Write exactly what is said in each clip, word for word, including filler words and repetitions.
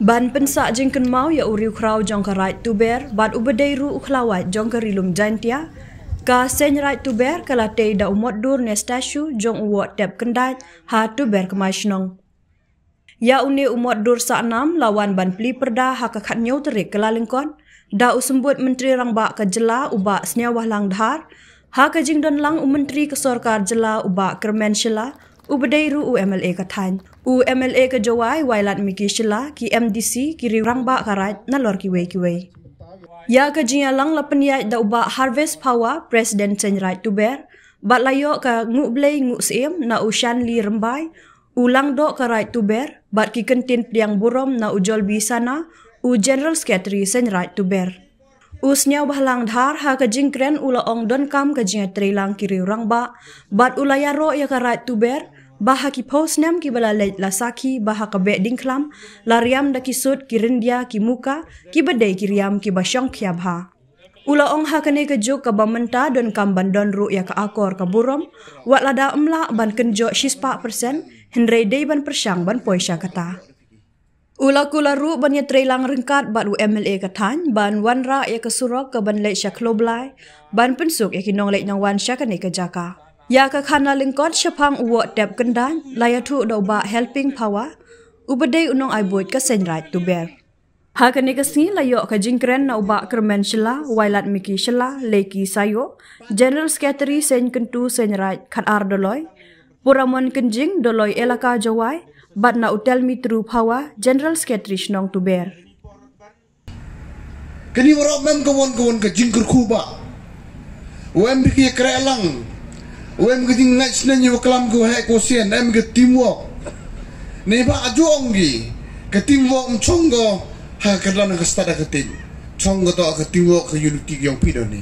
Ban pynsah jingkynmaw ya u riewkhraw jong ka Raij Tuber, bad u ba dei ruh u khlawait jong ka Ri Lum Jaintia, ka Seiñ Raij Tuber ka la tei da u mot dur ne statue jong u Woh Tep Kyndait ha Tuber Kmai Shnong. Ya une u mot dur sahnam la wan ban pli pyrda ha ka khatñiew tarik Kyllalyngkot, da u Symbud Myntri Rangbah ka jylla u Bah Sniawbhalang Dhar, ha ka jingdon lang u Myntri ka Sorkar Jylla u Bah Kyrmen Shylla, u ba dei ruh u M L A ka thaiñ, u M L A ka Jowai Wailadmiki Shylla, ki M D C, ki riew rangbah ka Raij nalor kiwei kiwei. Ya ka jingyalang la pynyaid da u Bah Harvest Phawa, President Seiñ Raij Tuber, bad la ioh ka nguh blei nguh syiem na u Shanli Rymbai, u Langdoh ka Raij Tuber, bad ki kyntien pdiang burom na u Jolbi Sana, u General Secretary Seiñ Raij Tuber. U Sniawbhalang Dhar ha ka jingkren u la ong donkam ka jingïatreilang ki riew rangbah, bad u la ïaroh ïa ka Raij Tuber, ba ha ki phew snem ki ba la leit la sakhi ba ha ka Behdieñkhlam la riam da ki sut, ki ryndia, ki muka, ki ba dei ki riam ki ba shongkhia bha. U la ong ha kane ka juk ka ba mynta donkam ban don ruh ïa ka akor ka burom, wat lada ym lah ban kynjoh shispah persen, hynrei dei ban pyrshang ban poi sha kata. U la kular ruh ban ïatreilang ryngkat bad u M L A ka thaiñ ban wanrah ïa ka surok ka ban leit sha Khlawblai, ban pynsuk ïa ki nongleit nongwan sha kane ka jaka. Ïa ka khana lyngkot shaphang u Woh Tep Kyndait la ïathuh da u Bah Helping Phawa, u ba dei u nongai buit ka Seiñ Raij Tuber. Ha kane ka sngi la ïoh ka jingkren na u Bah Kyrmen Shylla, Wailadmiki Shylla, Leki Sayo, General Secretary Seiñ Kyntu Seiñ Raij Khatar Doloi, Puramon Kynjing, Doloi Elaka Jowai, bad na u Telmi Tru Phawa, General Secretary Shnong Tuber. Kani waroh mem ka won ka won ka jingkyrkhu ba. Wem biki kreh lang. Wem ka jingngait sneng ïa wa klam ka wa heh ka wa sian, em ka teamwork. Ni ba aju ong ki, ka teamwork mchong ko, ha ka lan ka stad ka team. Chong ko to ka teamwork ka unity yong phi do ni.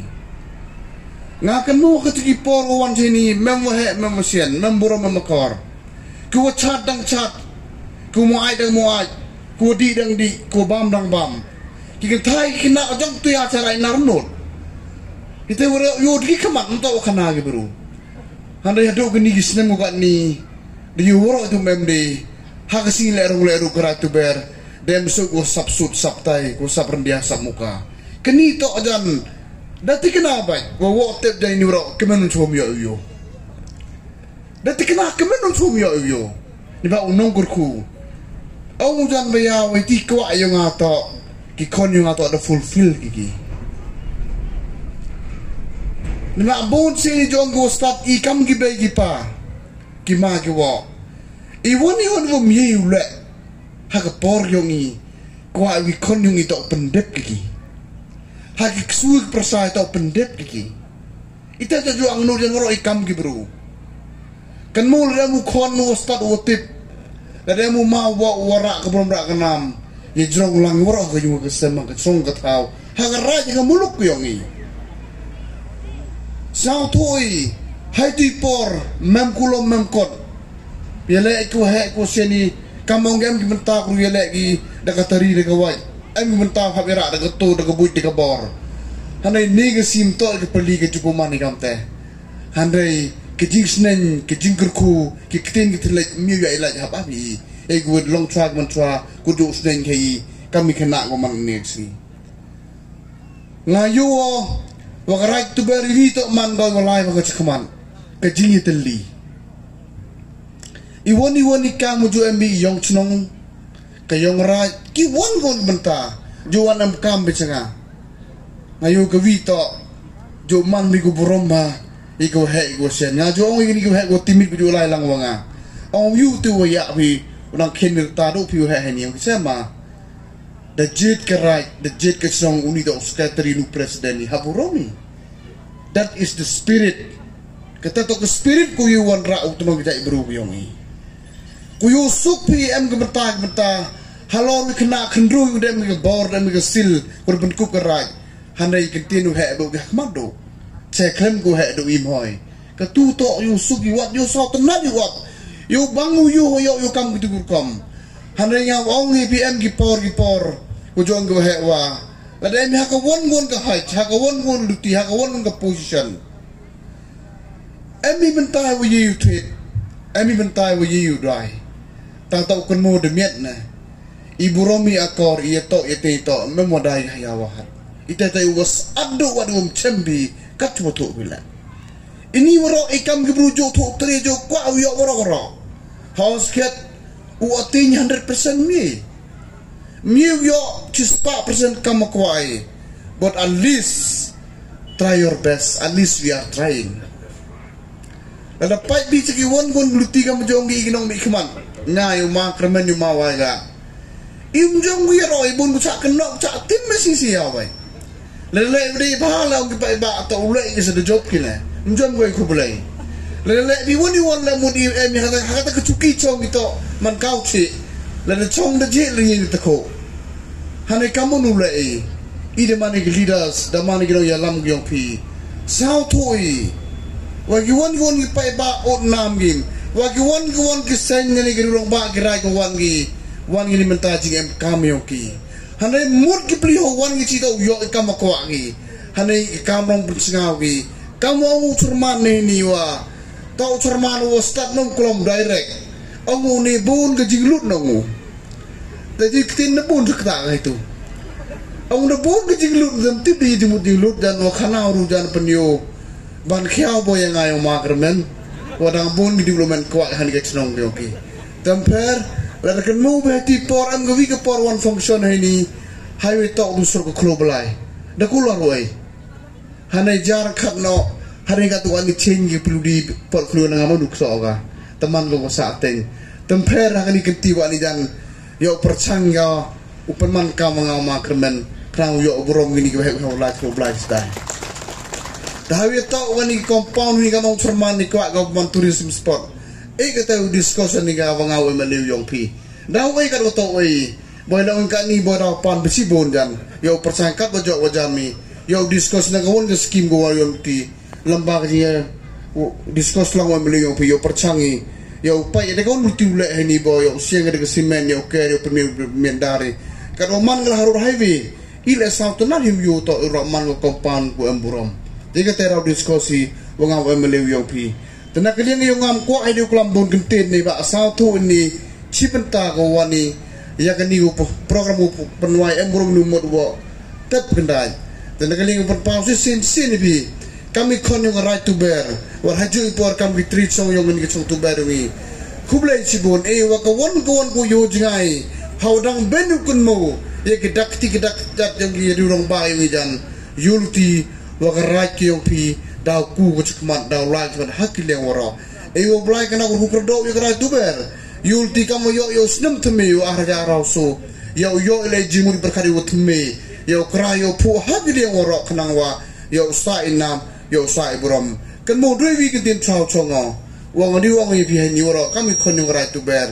Nga kynmaw ka tiki por wa wan chini, mem wa heh, mem wa sian, mem burom, mem akor. Ku wa chat dang chat, ku mo ai dang mo ai, ku wa di dang di, ku wa bam dang bam. Ki kynthai ki khynnah jong tu ya charai nar nut. Kita waroh yu di ki kamat nto wa khana ki bru. Hynrei hadooh kini ki snem ko katni, di yu waroh tu mem di, ha ka sngi leh rong leh ruh ka Raij Tuber, dem suk wa sap sut sap tai, ku sap ryndia sap muka. Kini to jan, da tikna bai, wa Woh Tep jai ni waroh, kemen chom yo yo. Da tikna kemen ym sum yo yo. Ni ba u nongkyrkhu. Au jan ba ya wa ti kwah yong nga to. Ki khon yong nga to da fulfill ki ki. Ni ba bun se ni jong ko stad i kam ki bei ki pa. Ki ma ki wa. I won i won wom ye u le. Ha ka por yong i. Kwah wi khon yong i to pyndep ki ki. Ha ki ksu ki pyrsa to pyndep ki ki. Ita ta ju ang nu jan waroh i kam ki bru. Kan mu le mu khon nu stad u tip. Le mu ma wa wa ra ka brum ra ka nam. Ye jrong lang waroh ka ju ka sem ka song ka thaw. Ha ka raj ka muluk yong i. Saw thui. Hai tui por mem kulom mem kot. Ye le ku he ku seni kam ong em ki bynta ku ye le ki da ka tari da ka wai. Em ki bynta hap ira da ka tu da ka buit da ka bor. Hanai ni ka sim to ka pali ka jukuman ni kam te. Hynrei ki jingsneng, ki jingkyrkhu, ki ktien ki thylliej, miu ya ilaj hap ap i. Ei ku wit long chwa ki man chwa, ku ju sneng ka i, kam i khana ko man ni si. Nga yu o, wa ka Raij Tuber i to man doi wa lai wa ka chikman. Ka jing i tylli. I won i won i kam ju em i yong chnong. Ka yong raij, ki won won bynta, ju wan em kam bi changa. Nga yu ka wi to, ju man bi ku burom ba, i ku he, i ku sen. Nga ju ong i ni ku he, ku timit ku ju lai lang wa nga. Ong yu tu wa ya bi, u nang khin ta du pi u he he ni, ong ki sema. Da jit ka raij, da jit ka song, u ni to secretary nu president ni, ha burom i. That is the spirit. Kata to ka spirit ku yu wan ra u tnong ki jai bru ku yong i. Ku yu suk pi em ka bynta, ka bynta. Halor wi khana khyndru wi dem ka bor, dem ka sil, ku da pynkup ka raij. Hynrei ka tin u he du ka khmat du. Che khlem ku he du im hoi. Ka tu to yu suk yu wat, yu so tnat yu wat. Yu bang u yu ho yu kam ki tu kur kam. Hynrei nga ong i pi em ki por, ki por. Ku jong ka he wa. Lada em ha ka won won ka height, ha ka won won luti, ha ka won won ka position. Em i bynta wa ye u thit, em i bynta wa ye u dai. Tang toh u kynmaw da miat ne. I burom i akor, i yatoh, i yatei toh, mem wa dai ha ya wahat. I te te u was adu wa dum chem bi, kat wa tu bi la. Ini waroh i kam ki bru jo tu, tre jo kwa u yoh waroh waroh. Haus kiat, u atin hundred percent mi. Mi u yoh chispah percent kam kwa i. But at least, try your best. At least we are trying. Lada pait bi cha ki wan wan luti kam jong ki nong mi khmat. Nga yu ma kremen yu ma wai ga. Im jong wi ro i bun ku cha kynok cha tim me si si ya wai. Lada le di ba la ki pai ba to le ki sa da job ki le. Im jong wi ku blai. Lada le bi wan i wan le mun i em ha ta ha ta ka chuki chong ki to man kau chi. Lada chong da je le ni ta ko. Hane kamu nu le i. I da mane ki leaders, da mane ki nong yalam ki yong phi. Sao thui. Wa ki wan ki wan ki pai ba ot nam gin. Wa ki wan ki wan ki seng ne ki rong ba ki rai ko wan ki. Wan ki ni menta jing em kam yong ki. Hane mut ki pli ho wan ki chi to yo i kam ko ki. Hane i kam rong pun sngau ki. Kam wa u churman ne ni wa. To u churman wa start nong klom direct. Ong u ni bun ka jinglut nong u. Te ji ktin na bun sa kata ka itu. Ong na bun ka jinglut, dam tip di jingmut jinglut, jan wa khana ru jan penyo. Ban khiaw bo ya ngai ma kermen. Wa dang bun ki development kwah han ka chnong yo ki. Tamper, la da kan mu be ti por am ka wi ka por wan function hai ni. Highway tok du sur ka khlo belai. Da ku la ruai. Hane jar khat no, hane ka tu ani ching ki plu di por plu na ngam nuk so ga. Teman ko sa teng. Temper ha kani kenti wa ni jan. Yo perchang ya, u penman ka ma nga ma kermen. Krang yo burom gini ki wahek wahek lai ko blai stai. Dah wi to wa ni compound ni ka nong Sherman ni kwah ka man tourism spot. Eh, kata u discussion ni ka wa nga wa ma liu yong phi. Dah wa ka to wa. Boi la ong kani boi da pan bisi bon jan. Yo perchang kat ba jok wa jan mi. Yo discuss na ka won ka scheme ko wa yong ti. Lamba ka jia. Discuss lang wa meli yong pi yo perchang i. Yo pai da ka won ti u le hai ni boi yo siang da ka cement yo ke yo pemi mendari. Kat wa man ka la harur highway. I le sau tu na him yo to ro man ko compound ko em burom. Jadi ka te rau discuss i wa nga wa meli yong pi. Te na ka liang yong ngam kwah ai de u klam bun kynten ni ba sa thu ni chi pynta ko wa ni ya ka ni u p-, program u p-, pynwai em burom ni mut wa tep kyndai. Te na ka liang u pynpaw si sin sin bi kam i khon yong Rai Tuber wa ha ju i por kam ki tri chong yong ni ka chong Tuber yong i. Khublei chibun e wa ka won ka won ko yo jngai. Hau dang ben u kun mo ya ki dak ti ki dak jat yong ki ya di rong ba yong i jan. Yul ti wa ka rai ki yong pi, daw ku ka chikmat, daw lai chikmat, ha ki liang waro. E wa blai ka na ku kerdok ya ka Rai Tuber. Yul ti kam wa yo yo snem temi wa ah raja rau so. Yo yo ile jimuri berkari wa temi. Yo kra yo pu ha ki liang waro kenang wa. Yo sa inam, yo sa ibrom. Kan mo dui wi kin tin chau chongo. Wa ngadi wa ngi pi ha ni waro, kam i khon yong Rai Tuber.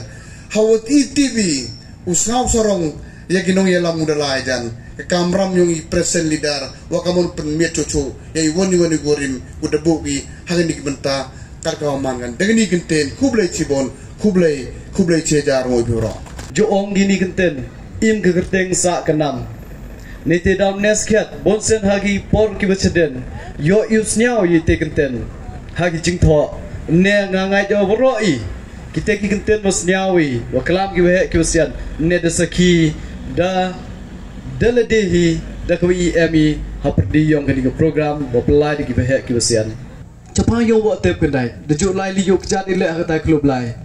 Hawat i T V. U sngau sarong, ya ki nong ya lam u da lai jan. Ka kamram yong i present leader, wa ka mon pen miet chocho, ya i won i won i gorim, u da buk i, ha kani ki bynta, kar ka wa man kan. Da kani kynten, khublei chibon, khublei, khublei chi hajar mo i buro. Jo ong kini kynten, im ka kyrteng sa ka nam. Ni te daw nes khiat, bon sen ha ki por ki wa chaden, yo i u sniaw i te kynten. Ha ki jingthoh, ne nga ngai jo buro i. Kite ki kynten wa sniaw i, wa klam ki wahek ki wa sian, ne da sakhi, da, da la de hi, da ka wi em i, ha pyrdi yong kani ka program, wa pynlai da ki wahek ki wa sian. Chapang yong wa tep kyndai, da ju lai li yo kjan i le ha ka tai klub lai.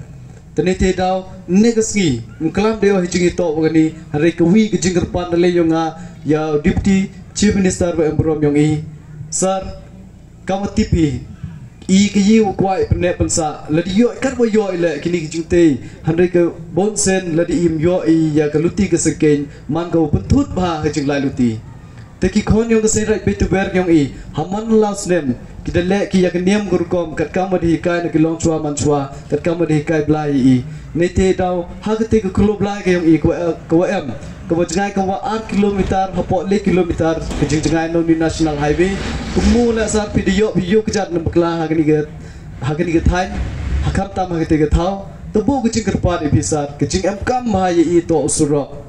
Te ne te daw, ne ka sngi, ngam klam de wa hi jing i to wa kani, ha re ka wi ka jingkyrpan da le yong nga, ya Deputy Chief Minister wa em burom yong i, Sir, Kam wa tip i, i ka yi wa kwai pynne pynsa, la di yoh i kat wa yoh i le kini ki jingtei, hynrei ka bon sen la di im yoh i ya ka luti ka sengkeng, man ka wa pynthut bha ka jinglai luti. Te ki khon yong ka Seiñ Raij Bei Tuber yong i, ha man la snem, ki da leh ki ya ka niam ka rukom, kat kam wa di hikai na ki long chwa man chwa, kat kam wa di hikai blai i. Nei te daw, ha ka te ka khlo blai ka yong i ka wa, ka wa em. Ka wa jngai ka wa ar kilometer, hapoh le kilometer, ka jingjngai nong ni National Highway. Ka mu le sar phi da yoh, phi yoh ka jat na bakla ha kani ka, ha kani ka thaiñ, ha khamtam ha ka te ka thaw. Te bu ka jingkyrpad i phi sar, ka jingem kam ha ya i to u surok.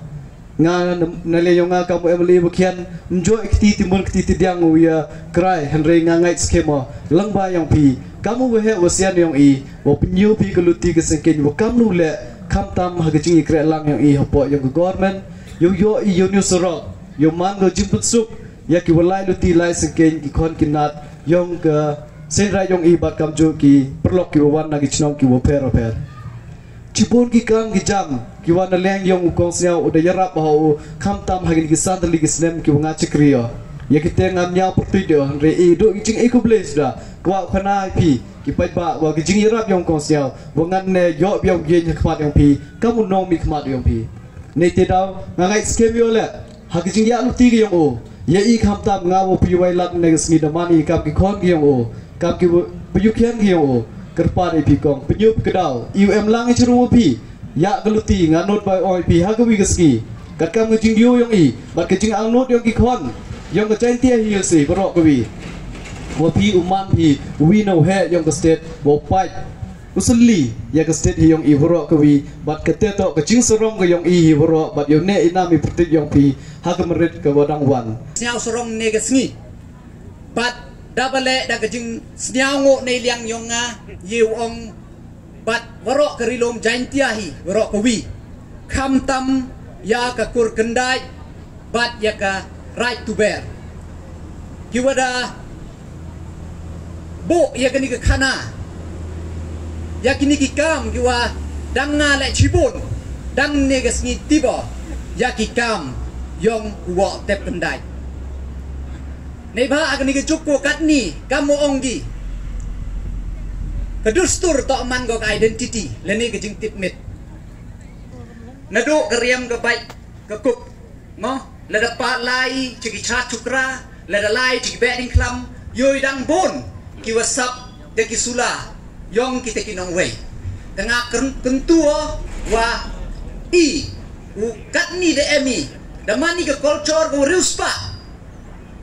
Nga na, na le yong nga kam u M L A wa khian, njoh i kti ti mun kti ti diang u ya krai, hynrei nga ngai skhem o, lang ba yong phi. Kam u wa he wa sian yong i, wa pynyoh phi ka luti ka sengkeng, wa kam nu le, Khamtam ha ka jingyakrehlang yong i hapoh yong ka government, yow yoh i yow ni u sarok, yow man ko jingpynsuk ya ki wa lai luti lai sengkeiñ, ki khon ki nat yong ka seiñraij yong i bad kamjooh ki paralok ki wa wan na ki chnong ki wa pher wa pher. Chibun ki kam ki jam ki wa na liang yong u Kong Sniaw u da yarap ha u, khamtam ha kini ki san tylli ki snem ki wa nga chakri o. Ya kite ngam ñiaw pyrtuid o, hynrei i du ki jingkhublei suda kwah u khana i phi ki paidbah wa ki jingyarap yong u Kong Sniaw wa ngan ne yoh biang yeng ha khmat yong phi kam u nongmihkhmat yong phi. Neite daw nga ngait skhem yow leh ha ki jingyaluti ki yong u. Ya i khamtam nga wa phi wai lad ne ka sngi da man i kam ki khon ki yong u, kam ki wa phi u khian ki yong u. Kyrpad i phi kong, pynyoo ka daw i u em lang i chiru wa phi ya ka luti, nga nud bai ong i phi ha ka wi ka sngi. Katkam ka jingyoh yong i bad ka jingangnud yong ki khon yong ka Jaintia Hills i waroh ka wi, wa phi u man phi u wi na u heh yong ka state wa u pait u sylli ya ka state hi yong i waroh ka wi, bad kate toh ka jingsarong ka yong i hi waroh, bad yow ne i nam i pyrtuid yong phi ha ka marit ka wa dang wan. Sniaw sarong ne ka sngi. Bad da ba leh da ka jingsniaw ngo ne liang yong nga, yow ong bad waroh ka Ri-loom Jaintia hi waroh ka wi, khamtam ya ka kur Kyndait bad ya ka Raij Tuber, ki wa da buh ya kani ka khana, ya kini ki kam ki wa dang nga leh chibun dang ne ka sngi tiba ya ki kam yong u Woh Tep Kyndait. Neibhah ha kani ka juk ko katni kam wa ong ki, ka dustur toh man ko ka identity lane ka jingtipmit. Naduh ka riam ka bait ka kup, mo, lada pat lai cha ki chad chukra, lada lai cha ki beh ding khlam, yow i dang bun ki wa sap da ki sula yong kite ki nongwei. Te nga kyn-, kyntu o wa i u katni da em i, da man i ka culture ka wa riewspah.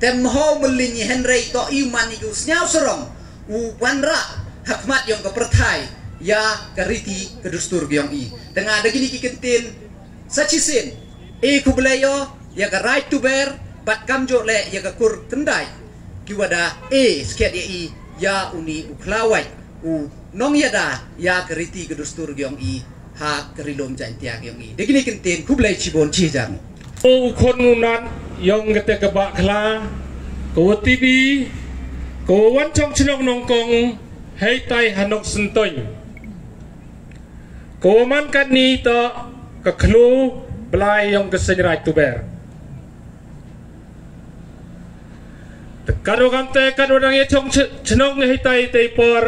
Te mho mylliñ i, hynrei toh i u man i ka u sniaw sarong u wanrah ha khmat yong ka pyrthai ya ka riti ka dustur ka yong i. Te nga da kini ki kyntien sa chisien e khublei o ya ka Raij Tuber bad kamjooh leh ya ka kur Kyndait, ki wa da e skhet ya i ya uni u khlawait u nongyada ya ka riti ka dustur ka yong i ha ka Ri-loom Jaintia ka yong i. Da kini ki kyntien, khublei chibun chi hajar. O u khon u nat yong kate ka Bah Khla, ka wa tip i, ka wa wan chong chnong nongkong heitai ha Nongsyntoi, ka wa man katni toh ka khloo blai yong ka Seiñraij Tuber. Te katwa kamte, katwa dang ya chong ch-, chnong heitai tei por,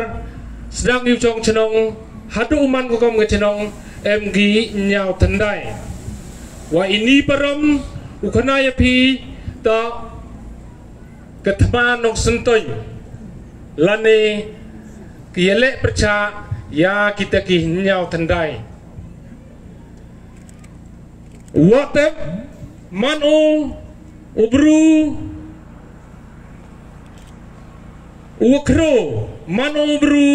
sdang yow chong chnong, haduh u man ko kam ka chnong, em ki ñiaw thyndai. Wa ini parom u khana ya phi toh ka thma Nongsyntoi, lane ki yaleh pyrchah ya kite ki ñiaw thyndai. Woh Tep man u u bru u wa khroo, man u u bru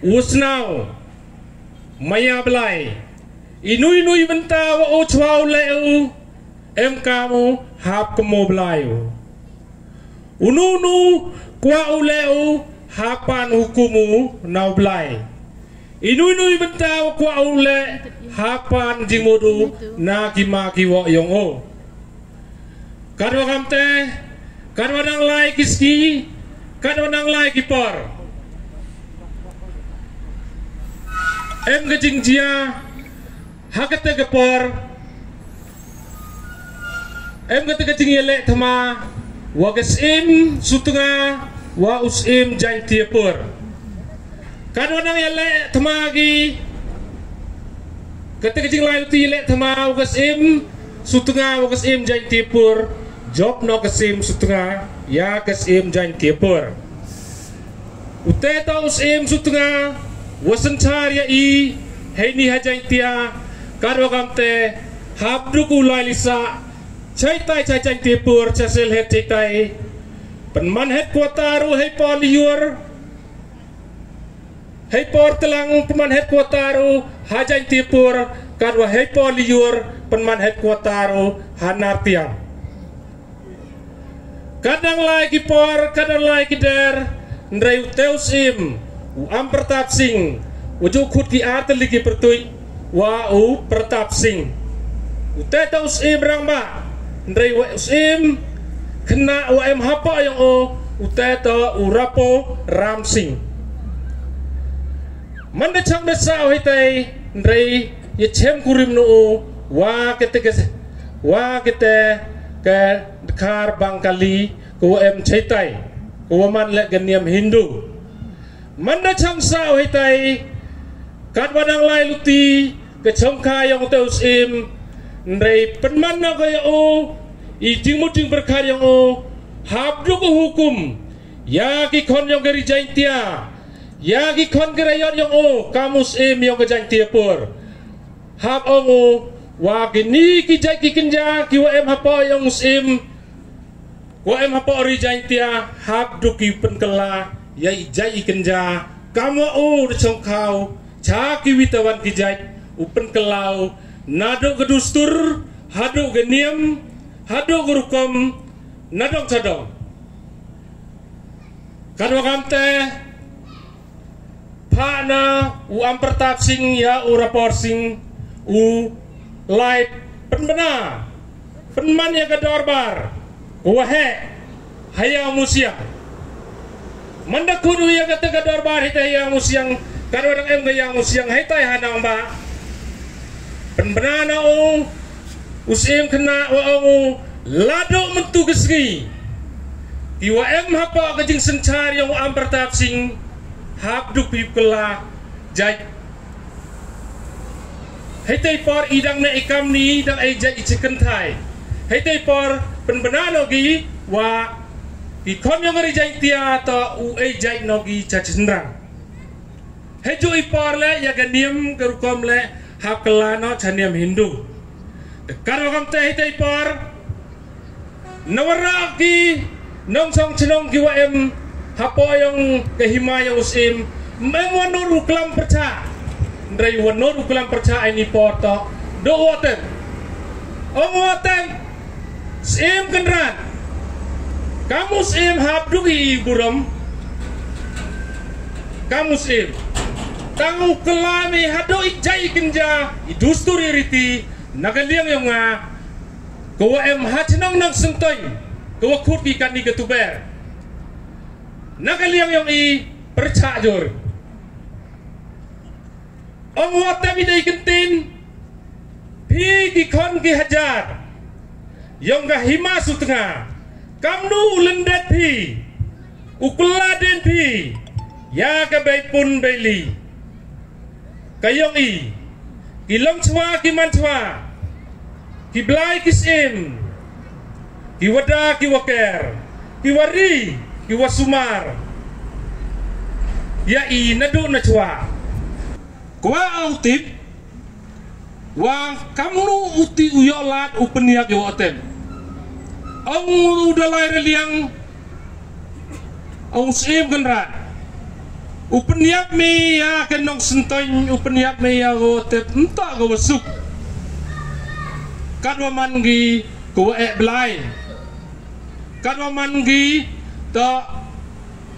u wa sniaw maya blai. Inu inu i bynta wa u chwa u leh u, em kam u hap kamo blai u. Unu unu kwah u leh u, hap pan hukum u na u Blai. Inu inu i bynta wa kwah u leh, hap pan jingmut u na ki ma ki woh yong u. Katwa kamte, katwa nang lai ki sngi, katwa nang lai ki por, em ka jingjia ha kate ka por, em kate ka jingyaleh thma wa ka Syiem Sutnga wa u Syiem Jaintiapur. Katwa nang yaleh thma ki, kate ka jinglai luti yaleh thma wa ka Syiem Sutnga wa ka Syiem Jaintiapur, jop noh ka Syiem Sutnga ya ka Syiem Jaintiapur. Ute toh u Syiem Sutnga wa synchar ya i heini ha Jaintia, katwa kamte hap duk u lai lisa chaitai cha Jaintiapur, cha Sylhet chaitai. Pynman headquarter u heipor lyiur, heipor tlang pynman headquarter u ha Jaintiapur, katwa heipor lyiur pynman headquarter u ha Nartiang. Katnang lai ki por, katnang lai ki der, hynrei ute u Syiem, u Ampartap Singh, u ju khut ki artylli ki pyrtuit, Wa u Pratap Singh. U te to u Syiem Rangbah. Hynrei wa u Syiem khynnah wa em hapoh yong u, u te to u Rapo Ram Singh. Man da chong da sah u hitai, hynrei ya chem kurim no u, wa kite ke, wa kite ke dkhar bang kali, ko wa em chaitai, ko wa man le ka niam Hindu. Man da chong sah u hitai, katwa dang lai luti, ka chong kha yong te u Syiem, hynrei pynman na ka ya u, i jingmut jingpyrkhat yong u, hap duk u hukum, ya ki khon yong ka ri Jaintia, ya ki khon ki rayot yong u, kam u Syiem yong ka Jaintia por. Hap ong u, wa kini ki jait ki kynja, ki wa em hapoh yong u Syiem, wa em hapoh ri Jaintia, hap duk ki pynkylla, ya i jait i kynja, kam wa u da chong kha u, cha ki wi tawan ki jait, u pynkylla u, nadooh ka dustur, hadooh ka niam, hadooh ka rukom, nadong chadong. Katwa kamte, phah na u Am Pratap Singh ya u Rapo Singh u lai pynbna, pynman ya ka dorbar, ko wa heh ha Iawmusiang. Man da khut u ya kate ka dorbar hitai ha Iawmusiang, katwa dang em ka Iawmusiang hitai ha Nangbah. Pynbna na u, u Syiem khynnah wa ong u, ladooh myntu ka sngi, ki wa em hapoh ka jingsynchar yong u Am Pratap Singh, hap duk phi kylla jait. Hitai por i dang ne i kamni, dang e jait i chi kynthai. Hitai por pynbna no ki, wa ki khon yong ka ri Jaintia to u e jait no ki cha chynrang. Heijooh i por le, ya ka niam ka rukom le, hap kylla no cha niam Hindu. Te katwa kamte hitai por, na waroh ki nongchong chnong ki wa em hapoh yong ka hima yong u Syiem, em wa nud u klam pyrchah. Hynrei wa nud u klam pyrchah ini por to, dooh wa tem. Ong wa tem, Syiem Kynrad, kam u Syiem hap duk i burom, kam u Syiem. Tang u kylla mi hadooh i jait i kynja, i dustur i riti, na ka liang yong nga, ko wa em ha chnong Nongsyntoiñ, ko wa khut ki kani ka tuber. Na ka liang yong i pyrchah jur. Ong wa tem i dei kyntien, phi ki khon ki hajar yong ka hima Sutnga, kamnu u lyndet phi, u kylla dien phi ya ka bei pun bei li ka yong i, ki long chwa ki man chwa, ki blai ki syiem, ki wa da ki wa ker, ki wa ri ki wa sumar ya i nadooh na chwa. Kwah u tip, wa kamnu u ti u yoh lad u pynyap ya wa tem. Ong u da lai raliang, ong u Syiem Kynrad, u pynyap mi ya ka Nongsyntoiñ, u pynyap mi ya wa tem, ym toh ka wa suk. Katwa man ki ko wa eh blai, katwa man ki to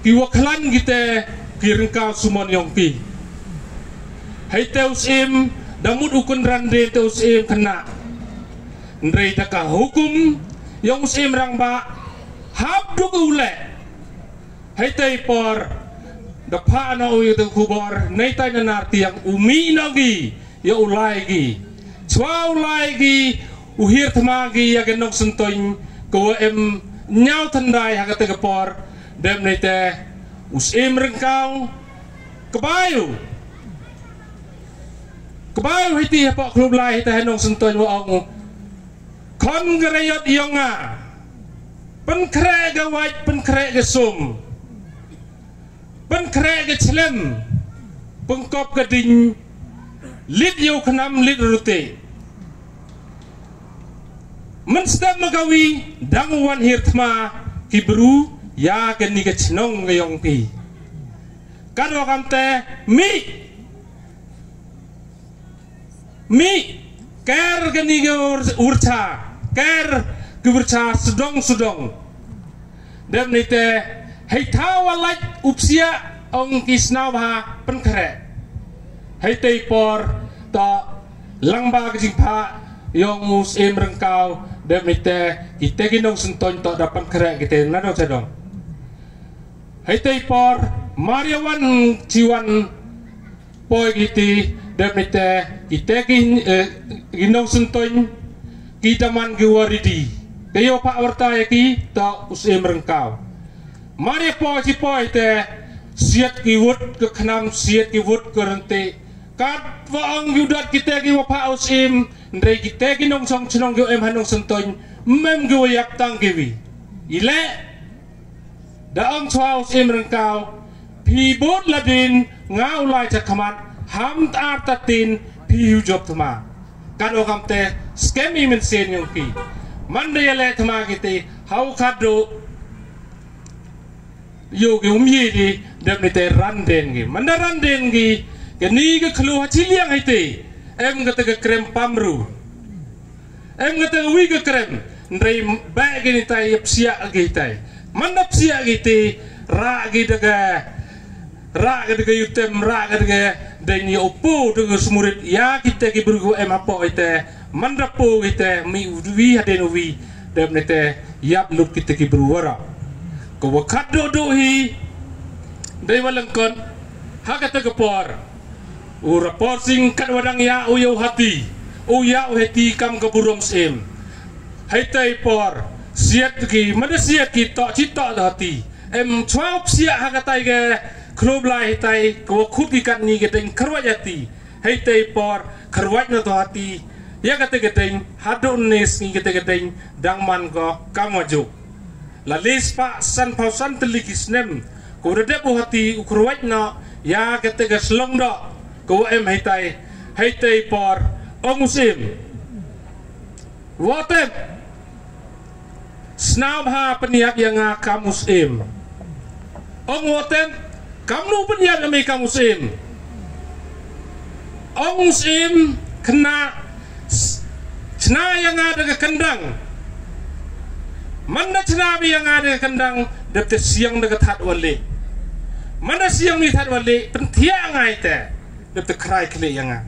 ki wa khlan ki te ki ryngkaw sumon yong ki. Hei te u Syiem, da mut u kynran de te u Syiem khynnah. Hynrei da ka hukum yong u Syiem Rangbah, hap duk u leh. Hei te i por, da phah no u ya te khubor, neitai na nar tiang u mih no ki ya u lai ki. Chwa u lai ki, u hiar thma ki ya ka Nongsyntoiñ, ko wa em ñiaw thyndai ha kate ka por. Dem neite u Syiem ryngkaw, kbai u, kbai u hiti hapoh khlum lai hita ha Nongsyntoiñ wa ong u, khon ka rayot yong nga, pynkhreh ka wait, pynkhreh ka sum, pynkhreh ka chlem, pynkop ka ding, lit yow khnam, lit rute. Mynstep ma ka wi, dang wan hiar thma ki bru ya kani ka chnong ka yong phi. Katwa kamte, mih, mih, ker kani ka wyrcha, ker ki wyrcha sdong sdong. Dem neite, hei thaw wa lait u psiah, ong ki sñiawbha, pynkhreh. Hei te i por, to lang ba ka jingphah yong u Syiem Ryngkaw, dep neite kite ki nong Syntun toh da pynkhreh kite nadong chadong. Heitei por, mar ya wan chi wan poi kiti, dep neite kite ki, eh, ki nong Syntun ki daman ki wa ready. Ka yow phah warta ya ki toh u Syiem Ryngkaw. Mar ya poi chi poi te, siat ki wut ka khnam, siat ki wut ka rynti. Katwa ong u dot kite ki wa phah u Syiem, hynrei kite ki nongchong chnong ki wa em ha nong Syntun, mem ki wa yap tang ki wi. Ile, da ong chwa u Syiem Ryngkaw, phi bud ladin, nga u lai chakhmat, ham ta ar ta tin, phi hu jop thma. Katwa kamte, skhem i mynsiem yong ki. Man da ya le thma kiti, hau khadduh, yow ki um ye di, dep neite ran den ki. Man da ran den ki, kani ka khloo ha chiliang heitei, em kata ka krem pamru. Em kata ka wi ka krem, hynrei beh ki neite ya psiah ki heitei. Man da psiah ki te, rah ki da ka, rah ki da ka yutem, rah ki da ka deng ya u po da ka smurit, ya kite ki bru ki wa em hapoh heitei. Man da po ki te, mih u wi hadien u wi, dep neite yap lut kite ki bru waroh. Ka wa khadduh duh hi, dei wa lyngkot, ha kata ka por. U Rapor Sing katwa dang ya u yow hati, u ya u hati kam ka burom Syiem. Heitei por, siat ki, man da siat ki toh, chi toh da hati. Em chwa u psiah ha katai ka khloo Blai heitei, ka wa khut ki katni ka deng kharwait hati. Heitei por, kharwait na toh hati. Ya kata ka deng, hadooh ne sngi kata ka deng, dang man ko kam wa juk. La le spah san phaw san tylli ki snem, ka wa da dep u hati u kharwait noh, ya kata ka shlong doh, ka wa em heitei, heitei por, ong u Syiem. Wa Tep, sñiawbha pynyap ya nga kam u Syiem. Ong wa Tep, kamnu pynyap ya mi kam u Syiem? Ong u Syiem, khynnah, s-, chna ya nga da ka kyndang. Man da chna mi ya nga da ka kyndang, dep te siang da ka thad wa lieh. Man da siang mi thad wa lieh, pynthiah nga i te, dep te khrai khlieh ya nga.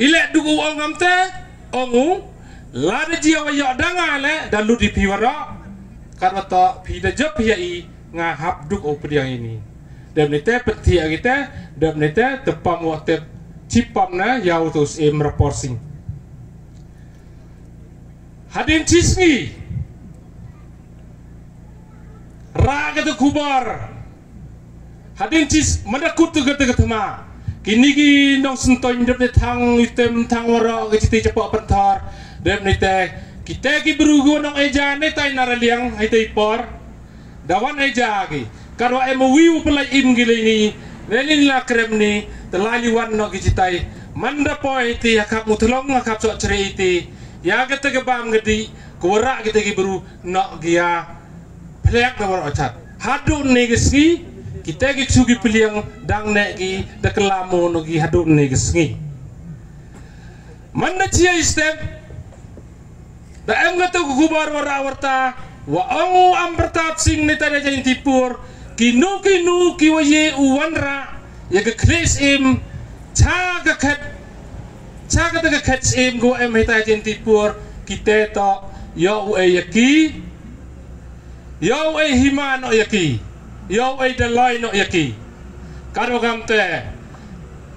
Ile duk u ong kamte, ong u, lada jia wa yoh da nga le, da lut i phi waroh, katwa toh phi da jop phi ya i, nga hap duk u pdiang ini. Dep neite pynthiah kite, dep neite te pam wa Tep, chi pam na ya u tu Syiem Rapor Sing. Hadien chi sngi, rah kata khubor. Hadien chi s-, man da kut tu kata ka thma. Kini ki nong Syntun dep ne thang yutem thang waroh ka chiti chapoh pynthor. Dep neite kite ki bru ki wa nong Eja neite na Raliang heitei por. Da wan Eja ki. Katwa em u wi u pynlait im ki lei ni. Lei ni la krem ni. Te lai li wan noh ki chitai. Man da poi heitei ha khap Muthlong ha khap Sohchre heitei. Ya kata ka bam ka dih. Ka wa rah kite ki bru noh ki ya. Phlek da waroh chat. Hadooh ne ki sngi, kite ki ksu ki pliang, dang ne ki, da klam mo noh ki hadooh ne ki sngi. Man da chia i step, da em kata ka khubor wa rah warta, wa ong u Ampartap Sing neite na Jaintiapur, kino kino ki wa ye u wanrah, ya ka khlieh Syiem, cha ka khet, cha kata ka khet Syiem ka wa em heitei Jaintiapur, kite toh, yow u e ya ki, yow u e hima noh ya ki. Yow u e dalai noh ya ki. Katwa kamte.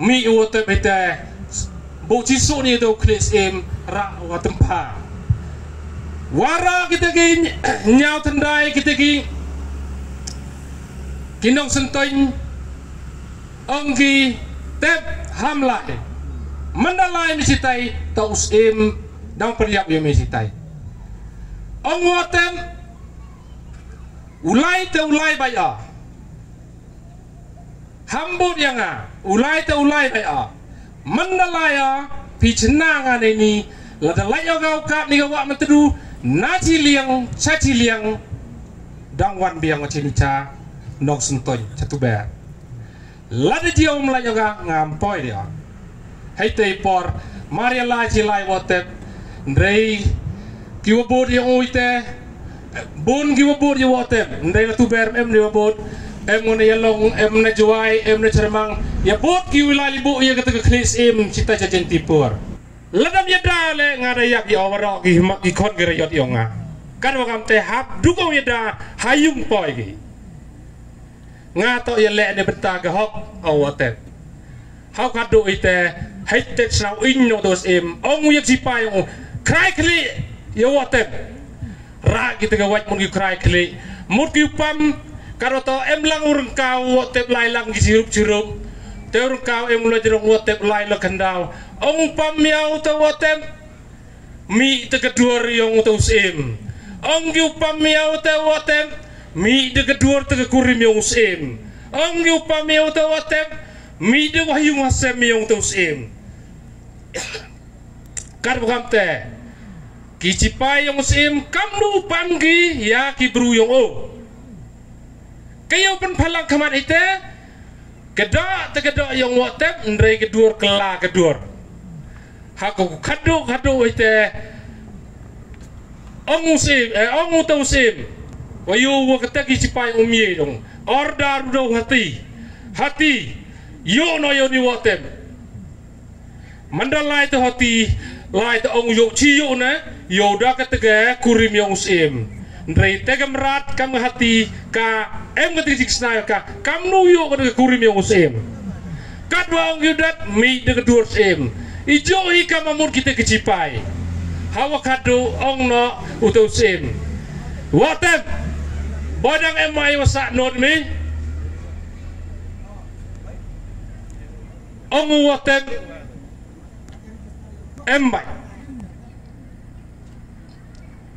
Mih u wa Tep heitei. Bo chi suk ni da u khlieh Syiem rah wa tympha. Waroh kite ki ñiaw thyndai kite ki. Ki nong Syntun. Ong ki Tep ham lai. Man da lai mi chitai toh u Syiem dang pynyap ya mi chitai. Ong wa Tep. U lai te u lai bait o. Ham bud ya nga, u lai te u lai bait o. Man da lai o, phi chna nga nei ni, lada lait o ka u kap ni ka wah Myntdu, na chiliang, cha chiliang, dang wan biang o chini cha, nong Syntun, cha Tuber. Lada jia um lait o ka, ngam poi de o. Heitei por, mar ya lai chi lai wa Tep, hynrei ki wa bud ya u ite, bun ki wa bud ya wa Tep, hynrei la Tuber em de wa bud, em na Ialong, em na Jowai, em na Chyrmang, ya bud ki u lai libu ya kata ka khlieh syiem chita cha Jaintiapur. Lada ym yada le nga da yap ya waroh ki hima ki khon ki rayot yong nga. Katwa kamte hap du ko yada ha yung poi ki. Nga toh ya leh neibynta ka hok, o Watem. Haw khadduh ite, hei te chna u ing no dos em, ong u ya chipai ong u, khrai khlieh ya Watem. Rah kita ka wait mut ki khrai khlieh, mut ki u pam, katwa toh em lang u ryngkaw Watem lai lang ki chirup chirup. Te u ryngkaw em u la jrong Watem lai la khyndaw. Ong u pam ya u te Watem. Mih te ka duor yong u te u syiem. Ong ki u pam ya u te Watem. Mih te ka duor te ka kurim yong u syiem. Ong ki u pam ya u te Watem. Mih te ka ha yung ha sem yong u te u syiem. Katwa kamte, ki chipai yong u syiem, kam nu u pam ki ya ki bru yong u. Ka yow pynphalang khmat ite, ka doh te ka doh yong Watem, ndrei ka duor ka la ka duor. Ha ko khadduh khadduh ite, ong u syiem, eh, ong u te u syiem. Wa yow wa kata ki chipai um ye dong. Order u daw hati. Hati. Yow no yow ni Watem. Manda lai te hati, lai te ong yow chi yow ne, yow da kata ka kurim yong u syiem. Ndrei te ka mrad kam ka hati ka em kata ka jingsnai ka, kam nu yow kata ka kurim yong u syiem. Katwa ong yow dat mih da ka duor syiem. I yow i kam amut kita ki chipai. Hawa khadduh ong no u te u syiem. Watem. Ba dang em mai wa sah not mi. Ong u Watem, em bai.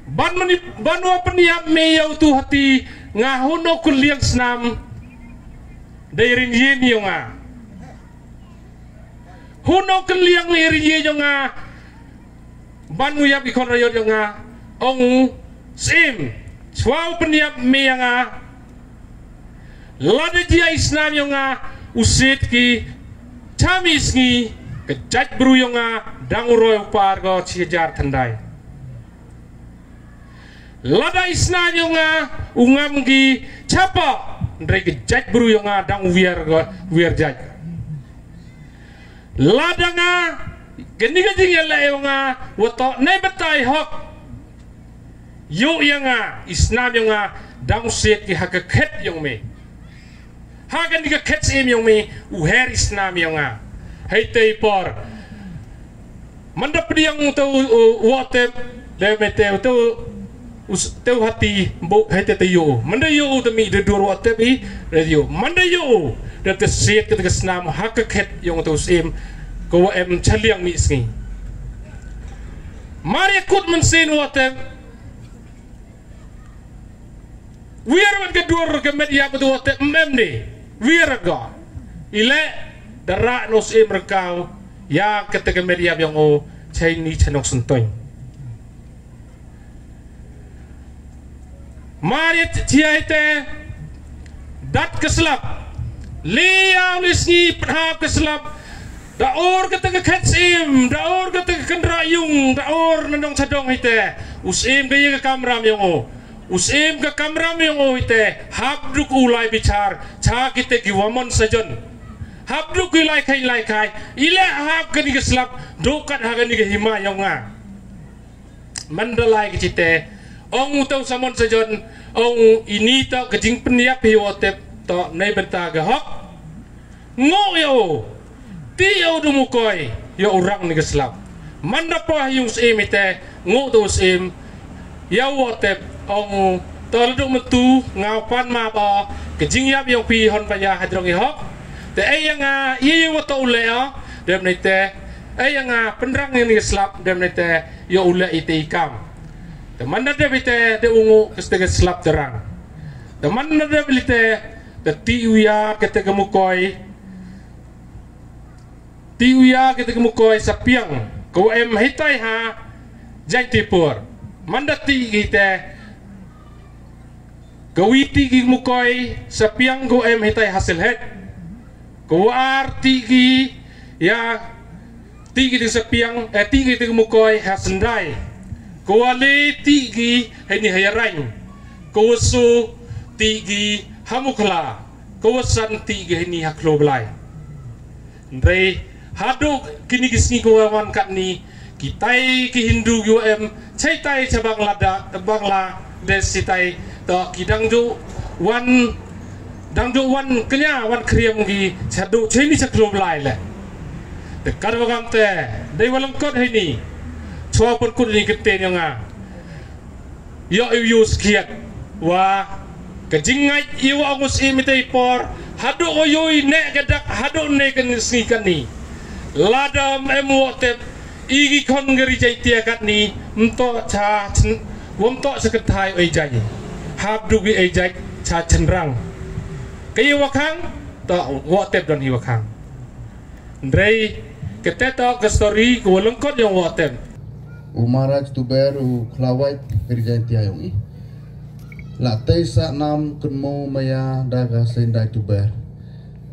Ban mani, ban wa pynyap me ya u tu hati, nga hun o kylliang snam, da i rin yin yong nga. Hun o kylliang i rin yin yong nga, ban u yap i khon rayot yong nga, ong u syiem, chwa u pynyap me ya nga, lada jia i snam yong nga, u siet ki, chami sngi, ka jait bru yong nga, dang u roi u par ko chi hajar thyndai. Lada i snam yong nga, u ngam ki, chapa, ndrei ka jait bru yong nga, dang u wiar ko, wiar jait. Lada nga, kani ka jingyaleh yong nga, wa toh neibynta i hok. Yow ya nga, i snam yong nga, dang u siet ki ha ka khet yong me. Ha kani ka khet syiem yong me, u her i snam yong nga. Hei te i por. Manda pdiang u te u, u, Watem, de me te u te u, Us-, te u hati, bo, hei te te yow. Manda yow te mih da duor Watem i, da yow. Manda yow, da te siet kata ka snam ha ka khet yong u te u syiem, ka wa em chaliang mih sngi. Mar ya kut mynsiem Watem. Wiar wan ka duor ka met yap u te Watem, em em de. Wiar ka. I leh, da rah no syiem ryngkaw, ya kata ka met yap yong u, chai ni chanok syntoi. Mar ya chi-, chiai te, dat ka slap. Liaw li sngi pynhap ka slap. Da ur kata ka khet syiem, da ur kata ka kynrah yung, da ur na nong chadong hi te. U syiem ka ya ka kamram yong u. U syiem ka kamram yong u hi te. Hap duk u lai bichar, cha kita ki wa mon sajon. Hap duk u lai khai lai khai. I leh hap kani ka slap, duk kat ha kani ka hima yong nga. Manda lai ka chite, ong u te u samon sajon, ong u ini toh ka jingpynyap hi Watem toh neibynta ka hok. Ngoh ya u, ti ya u du mukoi, ya u rang ni ka slap. Manda poi ha yung syiem ite, ngoh te u syiem, ya u Watem, ong u, toh la du myntu, nga u pan map o, ka jingyap yong phi hon paya hajrong i hok. Te ei ya nga, i ya wa toh u leh o, dem ni te, ei ya nga, pynrang ya ni ka slap, dem ni te, yow u leh ite i kam. Te manda dep ite, de u ngoh kata ka slap te rang. Te manda dep ite, te ti u ya kata ka mukoi. Ti u ya kata ka mukoi Sapiang. Ka wa em hitai ha Jaintiapur. Manda ti ki te. Ka wi ti ki mukoi Sapiang ka wa em hitai ha Sylhet. Ka wa ar ti ki ya ti ki te Sapiang, eh, ti ki te mukoi ha Syndai. Ka wa le ti ki ha ini ha Yaraiñ. Ka wa so ti ki ha Mukhla. Ka wa san ti ka hini ha khloo Blai. Hynrei hadooh kini ki sngi ka wa wan katni, kitai ki Hindu ki wa em chaitai cha Bangladesh, Bangladesh chaitai, to ki dang ju wan, dang ju wan kñia wan khriam ki cha dooh chini cha khloo Blai le. Te kat wa kam te, dei wa lyngkot hini, chwa pynkut ni kynten yong nga. Yow i u yu skhiat wa ka jingngait i wa ong u sih mitei por, hadooh wa yow i ne ka dak, hadooh ne ka sngi katni. Lada em em Woh Tep, i ki khon ka Ri Jaiñtia katni, ym toh cha chyn-, ym toh cha kynthai ei jait. Hap du ki ei jait cha chynrang. Ka i wa khang, toh Woh Tep don i wa khang. Hynrei kate toh ka story ka wa lyngkot yong Woh Tep. U Maharaj Tuber u khlawait ka Ri Jaiñtia yong i. La tei sa nam kynmo maya da ka Seiñ Dai Tuber.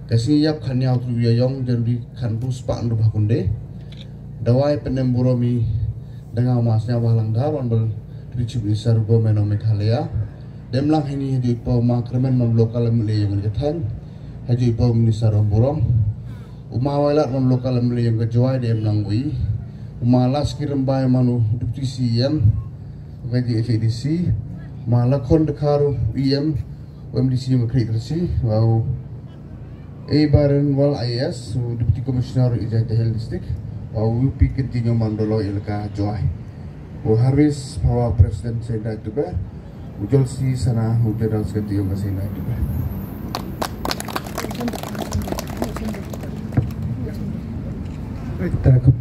Ka sngi yap khatñiaw tu ya yong January khatynru spah ynru phaw khyndai. Da wai pynem burom i da nga u Ma Sniawbhalang Dhar, Honorable Deputy Chief Minister u Government of Meghalaya. Dem lang hini ha ju i pa u Ma Kyrmen, man local M L A yong ka thaiñ. Ha ju i pa u Minister wa burom. U Ma Wailadmiki, man local M L A yong ka Jowai, dem lang u i. U Ma Laski Rymbai, man u Deputy C E M ka J H A D C. Ma Lakhon Dkhar, E M, u M D C yong ka Khliehriat. Wa u A Barenwal I A S, u Deputy Commissioner East Jaintia Hills District. Wa u U P Kynti Nyo, man Doloi Elaka Jowai. U Harvis Phawa, President Seiñ Dai Tuber, u Jolsi Sana, u General Secretary yong ka Seiñ Dai Tuber. Te ka